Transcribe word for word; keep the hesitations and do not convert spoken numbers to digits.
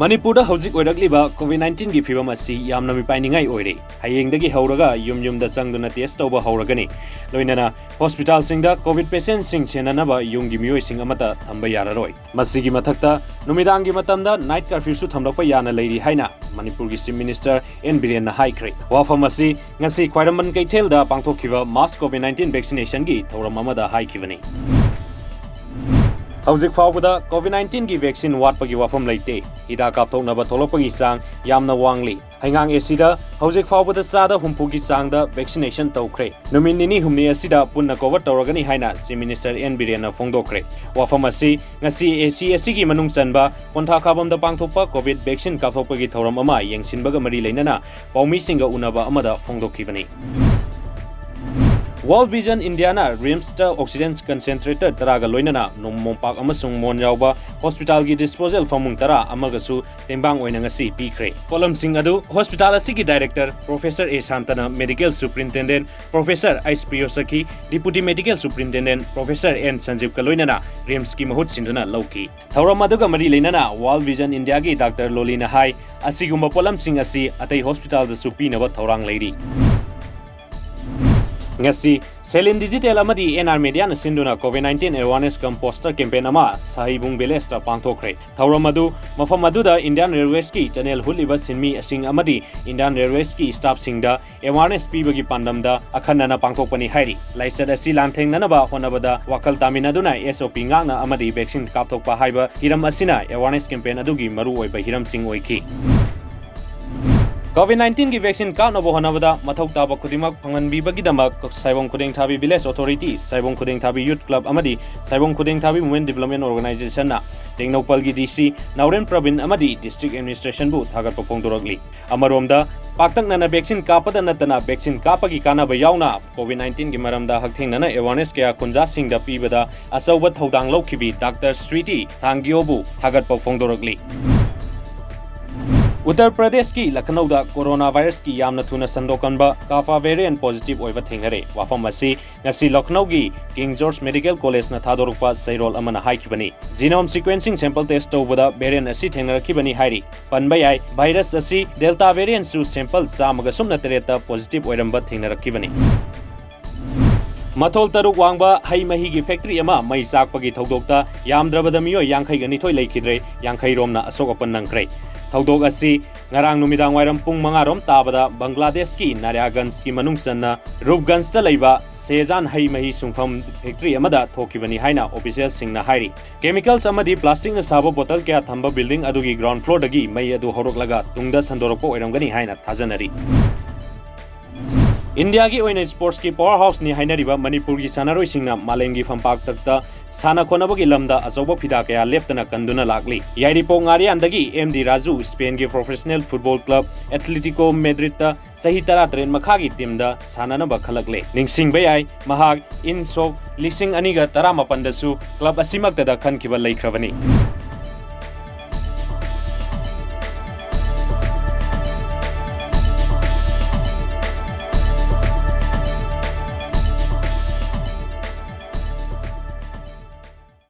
ꯃꯅꯤꯄꯨꯔꯗ ꯍꯧꯖꯤꯛ ꯑꯣꯏꯔꯛꯂꯤꯕ COVID nineteen ꯒꯤ ꯐꯤꯕꯝ ꯑꯁꯤ ꯌꯥꯝꯅ ꯃꯤꯄꯥꯏꯅꯤꯡꯉꯥꯏ ꯑꯣꯏꯔꯦ꯫ ꯍꯌꯦꯡꯗꯒꯤ ꯍꯧꯔꯒ ꯌꯨꯝ ꯌꯨꯝꯗ ꯆꯪꯗꯨꯅ test ꯇꯧꯕ ꯍꯧꯔꯒꯅꯤ꯫ ꯂꯣꯏꯅꯅ hospital ꯁꯤꯡꯗ COVID patient ꯁꯤꯡ ꯁꯦꯟꯅꯅꯕ ꯌꯨꯝꯒꯤ ꯃꯤꯑꯣꯏꯁꯤꯡ ꯑꯃꯠꯇ ꯊꯝꯕ ꯌꯥꯔꯔꯣꯏ꯫ ꯃꯁꯤꯒꯤ ꯃꯊꯛꯇ ꯅꯨꯃꯤꯗꯥꯡꯒꯤ ꯃꯇꯝꯗ night curfew ꯁꯨ ꯊꯝꯂꯛꯄ ꯌꯥꯅ ꯂꯩꯔꯤ ꯍꯥꯏꯅ ꯃꯅꯤꯄꯨꯔꯒꯤ Chief Minister ꯑꯦꯟ ꯕꯤꯔꯦꯟꯅ ꯍꯥꯏꯈ꯭ꯔꯦ꯫ ꯋꯥꯐꯝ ꯑꯁꯤ ꯉꯁꯤ ꯈ꯭ꯋꯥꯏꯔꯝꯕꯟ ꯀꯩꯊꯦꯜꯗ ꯄꯥꯡꯊꯣꯛꯈꯤꯕ mass COVID nineteen vaccination ꯒꯤ ꯊꯧꯔꯝ ꯑꯃꯗ ꯍꯥꯏꯈꯤꯕꯅꯤ꯫ ꯍꯧꯖꯤꯛ ꯐꯥꯎꯕꯗ COVID nineteen ꯒꯤ vaccine ꯋꯥꯠꯄꯒꯤ ꯋꯥꯐꯝ ꯂꯩꯇꯦ꯫ ꯍꯤꯗꯥꯛ ꯀꯥꯞꯊꯣꯛꯅꯕ ꯊꯣꯛꯂꯛꯄꯒꯤ ꯆꯥꯡ ꯌꯥꯝꯅ ꯋꯥꯡꯂꯤ꯫ ꯍꯩꯉꯥꯡ ꯑꯦꯁꯤꯗ ꯍꯧꯖꯤꯛ ꯐꯥꯎꯕꯗ ꯆꯥꯗ ꯍꯨꯝꯐꯨꯒꯤ ꯆꯥꯡꯗ vaccination ꯇꯧꯈ꯭ꯔꯦ꯫ ꯅꯨꯃꯤꯠ ꯅꯤꯅꯤ ꯍꯨꯝꯅꯤ ꯑꯁꯤꯗ ꯄꯨꯟꯅ cover ꯇꯧꯔꯒꯅꯤ ꯍꯥꯏꯅ Chief Minister ꯑꯦꯟ ꯕꯤꯔꯦꯟꯅ ꯐꯣꯡꯗꯣꯛꯈ꯭ꯔꯦ꯫ ꯋꯥꯐꯝ ꯑꯁꯤ ꯉꯁꯤ ꯑꯦꯁꯤ ꯑꯁꯤꯒꯤ ꯃꯅꯨꯡ ꯆꯟꯕ ꯀꯣꯟꯊꯥ ꯀꯥꯕꯝꯗ ꯄꯥꯡꯊꯣꯛꯄ COVID vaccine ꯀꯥꯞꯊꯣꯛꯄꯒꯤ ꯊꯧꯔꯝ ꯑꯃ ꯌꯦꯡꯁꯤꯟꯕꯒ ꯃꯔꯤ ꯂꯩꯅꯅ ꯄꯥꯎꯃꯤꯁꯤꯡꯒ ꯎꯅꯕ ꯑꯃꯗ ꯐꯣꯡꯗꯣꯛꯈꯤꯕꯅꯤ꯫ World Vision India ꯅ RIMS ꯇ oxygen concentrator ꯇꯔꯥꯒ ꯂꯣꯏꯅꯅ ꯅꯣꯡ ꯃꯣꯝꯄꯥꯛ ꯑꯃꯁꯨꯡ ꯃꯣꯟ ꯌꯥꯎꯕ hospital ꯒꯤ disposal ꯐꯃꯨꯡ ꯇꯔꯥ ꯑꯃꯒꯁꯨ ꯇꯦꯡꯕꯥꯡ ꯑꯣꯏꯅ ꯉꯁꯤ ꯄꯤꯈ꯭ꯔꯦ꯫ ꯄꯣꯠꯂꯝꯁꯤꯡ ꯑꯗꯨ hospital ꯑꯁꯤꯒꯤ director Professor ꯑꯦ ꯁꯥꯟꯇꯅ, medical superintendent Professor ꯑꯩꯆ ꯄ꯭ꯔꯤꯌꯣꯁꯈꯤ, deputy medical superintendent Professor N ꯁꯟꯖꯤꯞꯀ ꯂꯣꯏꯅꯅ RIMS ꯀꯤ ꯃꯍꯨꯠ ꯁꯤꯟꯗꯨꯅ ꯂꯧꯈꯤ꯫ ꯊꯧꯔꯝ ꯑꯗꯨꯒ ꯃꯔꯤ ꯂꯩꯅꯅ World Vision India ꯒꯤ Doctor ꯂꯣꯂꯤꯅ ꯍꯥꯏ, ꯑꯁꯤꯒꯨꯝꯕ ꯄꯣꯠꯂꯝꯁꯤꯡ ꯑꯁꯤ ꯑꯇꯩ hospital ꯗꯁꯨ ꯄꯤꯅꯕ ꯊꯧꯔꯥꯡ ꯂꯩꯔꯤ꯫ ꯉꯁꯤ ꯁꯦꯂꯤꯟ Digital ꯑꯃꯗꯤ ꯑꯦꯟ ꯑꯥꯔ Media ꯅ ꯁꯤꯟꯗꯨꯅ COVID nineteen awareness cum poster campaign ꯑꯃ ꯁꯍꯤꯕꯨꯡ village ꯇ ꯄꯥꯡꯊꯣꯛꯈ꯭ꯔꯦ꯫ ꯊꯧꯔꯝ ꯑꯗꯨ ꯃꯐꯝ ꯑꯗꯨꯗ Indian Railways ꯀꯤ channel ꯍꯨꯠꯂꯤꯕ ꯁꯤꯟꯃꯤꯁꯤꯡ ꯑꯃꯗꯤ Indian Railways ꯀꯤ staff ꯁꯤꯡꯗ awareness ꯄꯤꯕꯒꯤ ꯄꯥꯟꯗꯝꯗ ꯑꯈꯟꯅꯅ ꯄꯥꯡꯊꯣꯛꯄꯅꯤ ꯍꯥꯏꯔꯤ꯫ ꯂꯥꯏꯆꯠ ꯑꯁꯤ ꯂꯥꯟꯊꯦꯡꯅꯅꯕ ꯍꯣꯠꯅꯕꯗ ꯋꯥꯈꯜ ꯇꯥꯃꯤꯟꯅꯗꯨꯅ S O P ꯉꯥꯛꯅ ꯑꯃꯗꯤ vaccine ꯀꯥꯞꯊꯣꯛꯄ ꯍꯥꯏꯕ ꯍꯤꯔꯝ ꯑꯁꯤꯅ awareness campaign ꯑꯗꯨꯒꯤ ꯃꯔꯨꯑꯣꯏꯕ ꯍꯤꯔꯝꯁꯤꯡ ꯑꯣꯏꯈꯤ꯫ COVID nineteen ꯒꯤ vaccine ꯀꯥꯞꯅꯕ ꯍꯣꯠꯅꯕꯗ ꯃꯊꯧ ꯇꯥꯕ ꯈꯨꯗꯤꯡꯃꯛ ꯐꯪꯍꯟꯕꯤꯕꯒꯤꯗꯃꯛ ꯁꯥꯏꯕꯣꯝ ꯈꯨꯗꯦꯡꯊꯥꯕꯤ village authority, ꯁꯥꯏꯕꯣꯝ ꯈꯨꯗꯦꯡꯊꯥꯕꯤ youth club ꯑꯃꯗꯤ ꯁꯥꯏꯕꯣꯝ ꯈꯨꯗꯦꯡꯊꯥꯕꯤ women development organization ꯅ ꯇꯦꯡꯅꯧꯄꯜꯒꯤ D C ꯅꯥꯎꯔꯦꯝ ꯄ꯭ꯔꯕꯤꯟ ꯑꯃꯗꯤ district administration ꯕꯨ ꯊꯥꯒꯠꯄ ꯐꯣꯡꯗꯣꯔꯛꯂꯤ꯫ ꯑꯃꯔꯣꯝꯗ, ꯄꯥꯛꯇꯛꯅꯅ vaccine ꯀꯥꯞꯄꯗ ꯅꯠꯇꯅ vaccine ꯀꯥꯞꯄꯒꯤ ꯀꯥꯟꯅꯕ ꯌꯥꯎꯅ COVID nineteen ꯒꯤ ꯃꯔꯝꯗ ꯍꯛꯊꯦꯡꯅꯅ awareness ꯀꯌꯥ ꯈꯨꯟꯖꯥꯁꯤꯡꯗ ꯄꯤꯕꯗ ꯑꯆꯧꯕ ꯊꯧꯗꯥꯡ ꯂꯧꯈꯤꯕꯤ Doctor ꯁ꯭ꯋꯤꯇꯤ ꯊꯥꯡꯒꯤꯌꯣꯕꯨ ꯊꯥꯒꯠꯄ ꯐꯣꯡꯗꯣꯔꯛꯂꯤ꯫ ꯎꯠꯇꯔ ꯄ꯭ꯔꯗꯦꯁꯀꯤ ꯂꯈꯅꯧꯗ ꯀꯣꯔꯣꯅꯥ ꯚꯥꯏꯔꯁꯀꯤ ꯌꯥꯝꯅ ꯊꯨꯅ ꯁꯟꯗꯣꯛꯀꯟꯕ ꯀꯥꯐꯥ ꯚꯦꯔꯤꯌꯟ ꯄꯣꯖꯤꯇꯤꯚ ꯑꯣꯏꯕ ꯊꯦꯡꯅꯔꯦ꯫ ꯋꯥꯐꯝ ꯑꯁꯤ ꯉꯁꯤ ꯂꯈꯅꯧꯒꯤ ꯀꯤꯡ ꯖꯣꯔꯖ ꯃꯦꯗꯤꯀꯦꯜ ꯀꯣꯂꯦꯖꯅ ꯊꯥꯗꯣꯔꯛꯄ ꯆꯩꯔꯣꯜ ꯑꯃꯅ ꯍꯥꯏꯈꯤꯕꯅꯤ꯫ ꯖꯤꯅꯣꯝ ꯁꯤꯀ꯭ꯋꯦꯟꯁꯤꯡ ꯁꯦꯝꯄꯜ ꯇꯦꯁ ꯇꯧꯕꯗ ꯚꯦꯔꯤꯌꯟ ꯑꯁꯤ ꯊꯦꯡꯅꯔꯛꯈꯤꯕꯅꯤ ꯍꯥꯏꯔꯤ꯫ ꯄꯟꯕ ꯌꯥꯏ, ꯚꯥꯏꯔꯁ ꯑꯁꯤ ꯗꯦꯜꯇꯥ ꯚꯦꯔꯤꯌꯟꯁꯨ ꯁꯦꯝꯄꯜ ꯆꯥꯝꯃꯒ ꯁꯨꯞꯅ ꯇꯔꯦꯠꯇ ꯄꯣꯖꯤꯇꯤꯚ ꯑꯣꯏꯔꯝꯕ ꯊꯦꯡꯅꯔꯛꯈꯤꯕꯅꯤ꯫ ꯃꯊꯣꯜ ꯇꯔꯨꯛ ꯋꯥꯡꯕ ꯍꯩ ꯃꯍꯤꯒꯤ ꯐꯦꯛꯇꯔꯤ ꯑꯃ ꯃꯩ ꯆꯥꯛꯄꯒꯤ ꯊꯧꯗꯣꯛꯇ ꯌꯥꯝꯗ꯭ꯔꯕꯗ ꯃꯤꯑꯣꯏ ꯌꯥꯡꯈꯩꯒ ꯅꯤꯊꯣꯏ ꯂꯩꯈꯤꯗ꯭ꯔꯦ, ꯌꯥꯡꯈꯩ ꯔꯣꯝꯅ ꯑꯁꯣꯛ ꯑꯄꯟ ꯅꯪꯈ꯭ꯔꯦ꯫ ꯊꯧꯗꯣꯛ ꯑꯁꯤ ꯉꯔꯥꯡ ꯅꯨꯃꯤꯗꯥꯡ ꯋꯥꯏꯔꯝ ꯄꯨꯡ ꯃꯉꯥ ꯔꯣꯝ ꯇꯥꯕꯗ ꯕꯪꯒ꯭ꯂꯥꯗꯦꯁꯀꯤ ꯅꯥꯔꯤꯌꯥꯒꯟꯖꯀꯤ ꯃꯅꯨꯡ ꯆꯟꯅ ꯔꯨꯞꯒꯟꯖꯇ ꯂꯩꯕ ꯁꯦꯖꯥꯟ ꯍꯩ ꯃꯍꯤ ꯁꯨꯡꯐꯝ ꯐꯦꯛꯇꯔꯤ ꯑꯃꯗ ꯊꯣꯛꯈꯤꯕꯅꯤ ꯍꯥꯏꯅ ꯑꯣꯐꯤꯁꯤꯌꯦꯜꯁꯤꯡꯅ ꯍꯥꯏꯔꯤ꯫ ꯀꯦꯃꯤꯀꯦꯜꯁ ꯑꯃꯗꯤ ꯄ꯭ꯂꯥꯁꯇꯤꯛꯅ ꯁꯥꯕ ꯕꯣꯇꯜ ꯀꯌꯥ ꯊꯝꯕ ꯕꯤꯜꯗꯤꯡ ꯑꯗꯨꯒꯤ ꯒ꯭ꯔꯥꯎꯟ ꯐ꯭ꯂꯣꯔꯗꯒꯤ ꯃꯩ ꯑꯗꯨ ꯍꯧꯔꯛꯂꯒ ꯇꯨꯡꯗ ꯁꯟꯗꯣꯔꯛꯄ ꯑꯣꯏꯔꯝꯒꯅꯤ ꯍꯥꯏꯅ ꯊꯥꯖꯅꯔꯤ꯫ ꯏꯟꯗꯤꯌꯥꯒꯤ ꯑꯣꯏꯅ ꯁ꯭ꯄꯣꯔꯠꯁꯀꯤ ꯄꯥꯋꯔ ꯍꯥꯎꯁꯅꯤ ꯍꯥꯏꯅꯔꯤꯕ ꯃꯅꯤꯄꯨꯔꯒꯤ ꯁꯥꯟꯅꯔꯣꯏꯁꯤꯡꯅ ꯃꯥꯂꯦꯝꯒꯤ ꯐꯝꯄꯥꯛꯇꯛꯇ ꯁꯥꯟꯅ ꯈꯣꯠꯅꯕꯒꯤ ꯂꯝꯗ ꯑꯆꯧꯕ ꯐꯤꯗꯥ ꯀꯌꯥ ꯂꯦꯞꯇꯅ ꯀꯟꯗꯨꯅ ꯂꯥꯛꯂꯤ꯫ ꯌꯥꯏꯔꯤꯄꯣꯛ ꯉꯥꯔꯤꯌꯥꯟꯗꯒꯤ ꯑꯦꯝ ꯗꯤ ꯔꯥꯖꯨ ꯁ꯭ꯄꯦꯟꯒꯤ ꯄ꯭ꯔꯣꯐꯦꯁꯅꯦꯜ ꯐꯨꯠꯕꯣꯜ ꯀ꯭ꯂꯕ ꯑꯦꯊꯂꯦꯇꯤꯀꯣ ꯃꯦꯗ꯭ꯔꯤꯗꯇ ꯆꯍꯤ ꯇꯔꯥꯇꯔꯦꯠ ꯃꯈꯥꯒꯤ ꯇꯤꯝꯗ ꯁꯥꯟꯅꯅꯕ ꯈꯜꯂꯛꯂꯦ꯫ ꯅꯤꯡꯁꯤꯡꯕ ꯌꯥꯏ, ꯃꯍꯥꯛ ꯏꯪ ꯁꯣꯛ ꯂꯤꯁꯤꯡ ꯑꯅꯤꯒ ꯇꯔꯥꯃꯥꯄꯟꯗꯁꯨ ꯀ꯭ꯂꯕ ꯑꯁꯤꯃꯛꯇꯗ ꯈꯟꯈꯤꯕ ꯂꯩꯈ꯭ꯔꯕꯅꯤ꯫